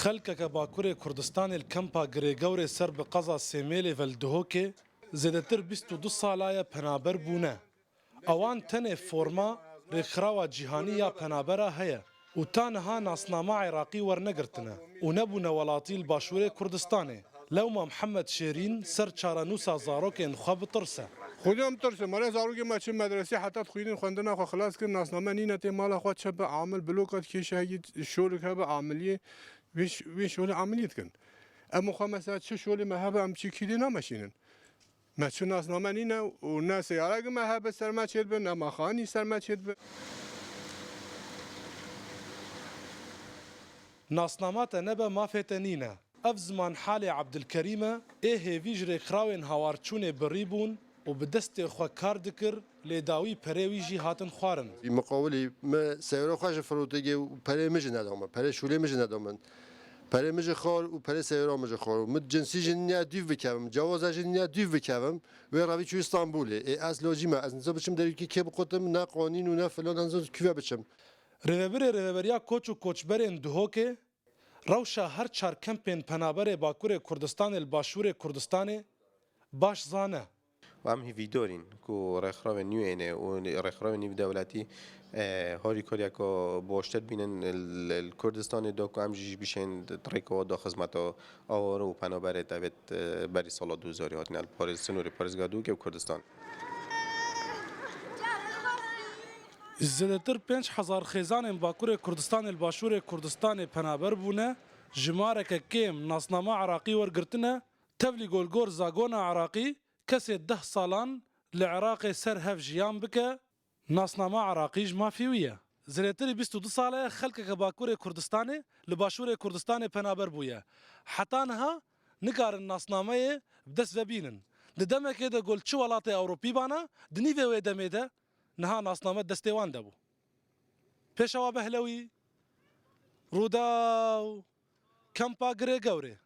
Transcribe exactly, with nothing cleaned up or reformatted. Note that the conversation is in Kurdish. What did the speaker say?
Xelkeke Bakurê Kurdistanê li kempa Girêgewrê ser bi qeza Sêmêlê ve li Duhokê zêdetir bîst û du sala ye penaber bûne. Ewan tenê forma Rêkxirawa Cîhanî ya Penabera heye û ta niha nasnama Iraqî wernegirtine û nebûne welatî li Başûrê Kurdistanê. Lewma Mihemed Şêrîn, ser çarenûsa zarokên xwe bitirse. Xwedê em tirsim. Mala zarokê me çi medresê heta dixwînin xwendina xwe xilas kin, nasname nîne tê mala xwe çi be amil, bloka dikêşe, hegî şolik hebe amiliyê, wê ş-, wê şolê amiliyê dikin. Em xwe mesela çi şolê me hebe em çi kîlê nameşînin. Me çi nasname nîne û ne seyarek me hebe ser me çêdibe, ne maxanî ser me çêdibe. Nasnama te nebe mafê te nîne. Ev ziman halê Ebdilkerîm e, ê hêvî ji rêkxirawên hawarçûnê birî bûn û bi destê xwe kar dikir, lê dawî perê wî jî hatin xwarin. Bi miqawilî me seyara xwe ji firotêgê û perê min jî neda min, perê şûlê min jî neda min. Perê min jî xwar û perê seyara min jî xwar û min cinsî jî nîya dûv bikevim, cawaza jî nîya dûv bikevim. Wê revî çû Îstanbulê. Ê ez locî me, ez niza biçim derîkî kê biqutim, ne qanîn û ne filan, ez niza kî ve biçim. Rêvebirê Rêveberiya Koç û Koçberên Duhokê, rewşa her çar kempên penaberê Bakurê Kurdistanê li Başûrê Kurdistanê baş zane. Em hîvîdar in ku rêxrawên nû êne û rêxrawên nîvdewletî, e, harîkariyeke baştir bînin li, li Kurdistanê da ku em jî bişên di rêka da xizmeta aware û penaberê tevêt, e, berî sala du hezarî hatine li parêz-, sînorê parêzgeha Duhokê û Kurdistan. Zêdetir pênc hezar xêzanên Bakurê Kurdistanê li Başûrê Kurdistanê penaber bûne, jimareke kêm nasnama Iraqî wergirtine, tevlî golgor zagona Iraqî kesê deh salan li Iraqê ser hev jiyan bike, nasnama Iraqî ji mafê wî ye. Zêdetirî bîst û du sale ye xelkeke Bakurê Kurdistanê li Başûrê Kurdistanê penaber bûye. Heta niha nikarin nasnameyê bi dest ve bînin. Di demekê de gol çi welatê Ewropî bana, di nîvê wê demê de niha nasname destê wan de bû. Pêşewa Behlewî, Rûdaw, Kempa Girê Gewrê.